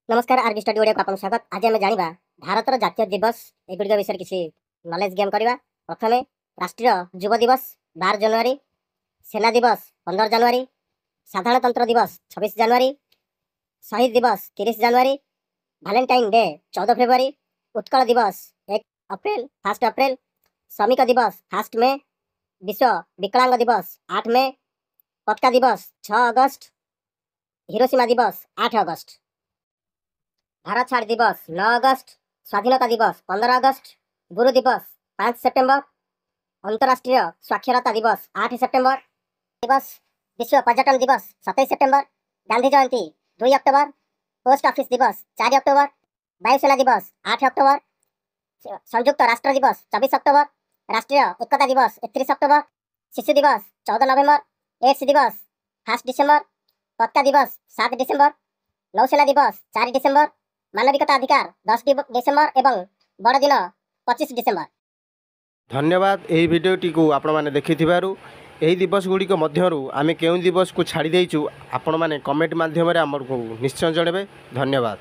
ନମସ୍କାର, ଆର୍ ବି ଷ୍ଟଡି ଓଡ଼ିଆକୁ ଆପଣଙ୍କୁ ସ୍ୱାଗତ। ଆଜି ଆମେ ଜାଣିବା ଭାରତର ଜାତୀୟ ଦିବସ, ଏଗୁଡ଼ିକ ବିଷୟରେ କିଛି ନଲେଜ ଗେନ୍ କରିବା। ପ୍ରଥମେ ରାଷ୍ଟ୍ରୀୟ ଯୁବ ଦିବସ 12 ଜାନୁଆରୀ, ସେନା ଦିବସ 15 ଜାନୁଆରୀ, ସାଧାରଣତନ୍ତ୍ର ଦିବସ 26 ଜାନୁଆରୀ, ଶହୀଦ ଦିବସ 30 ଜାନୁଆରୀ, ଭାଲେଣ୍ଟାଇନ୍ ଡେ 14 ଫେବୃଆରୀ, ଉତ୍କଳ ଦିବସ 1 ଅପ୍ରିଲ, 1 ଅପ୍ରିଲ, ଶ୍ରମିକ ଦିବସ 1 ମେ, ବିଶ୍ୱ ବିକଳାଙ୍ଗ ଦିବସ 8 ମେ, ପତାକା ଦିବସ 6 ଅଗଷ୍ଟ, ହିରୋସୀମା ଦିବସ 8 ଅଗଷ୍ଟ, ଭାରତ ଛାଡ଼ ଦିବସ 9 ଅଗଷ୍ଟ, ସ୍ୱାଧୀନତା ଦିବସ 15 ଅଗଷ୍ଟ, ଗୁରୁ ଦିବସ 5 ସେପ୍ଟେମ୍ବର, ଅନ୍ତରାଷ୍ଟ୍ରୀୟ ସ୍ୱାକ୍ଷରତା ଦିବସ 8 ସେପ୍ଟେମ୍ବର ଦିବସ, ବିଶ୍ୱ ପର୍ଯ୍ୟଟନ ଦିବସ 27 September, Gandhi Jayanti 2 October, post office ଦିବସ 4 ଅକ୍ଟୋବର, ବାୟୁସେନା ଦିବସ 8 ଅକ୍ଟୋବର, ସଂଯୁକ୍ତ ରାଷ୍ଟ୍ର ଦିବସ 24 ଅକ୍ଟୋବର, ରାଷ୍ଟ୍ରୀୟ ଏକତା ଦିବସ 31 ଅକ୍ଟୋବର, ଶିଶୁ ଦିବସ 14 ନଭେମ୍ବର, ଏଡ୍ସ ଦିବସ 1 ଡିସେମ୍ବର, ପତାକା ଦିବସ 7 ଡିସେମ୍ବର, ନୌସେନା ଦିବସ 4 ଡିସେମ୍ବର, ମାନବିକତା ଅଧିକାର 10 ଡିସେମ୍ବର ଏବଂ ବଡ଼ଦିନ 25 ଡିସେମ୍ବର। ଧନ୍ୟବାଦ ଏହି ଭିଡ଼ିଓଟିକୁ ଆପଣମାନେ ଦେଖିଥିବାରୁ। ଏହି ଦିବସ ଗୁଡ଼ିକ ମଧ୍ୟରୁ ଆମେ କେଉଁ ଦିବସକୁ ଛାଡ଼ି ଦେଇଛୁ, ଆପଣମାନେ କମେଣ୍ଟ ମାଧ୍ୟମରେ ଆମକୁ ନିଶ୍ଚୟ ଜଣାଇବେ। ଧନ୍ୟବାଦ।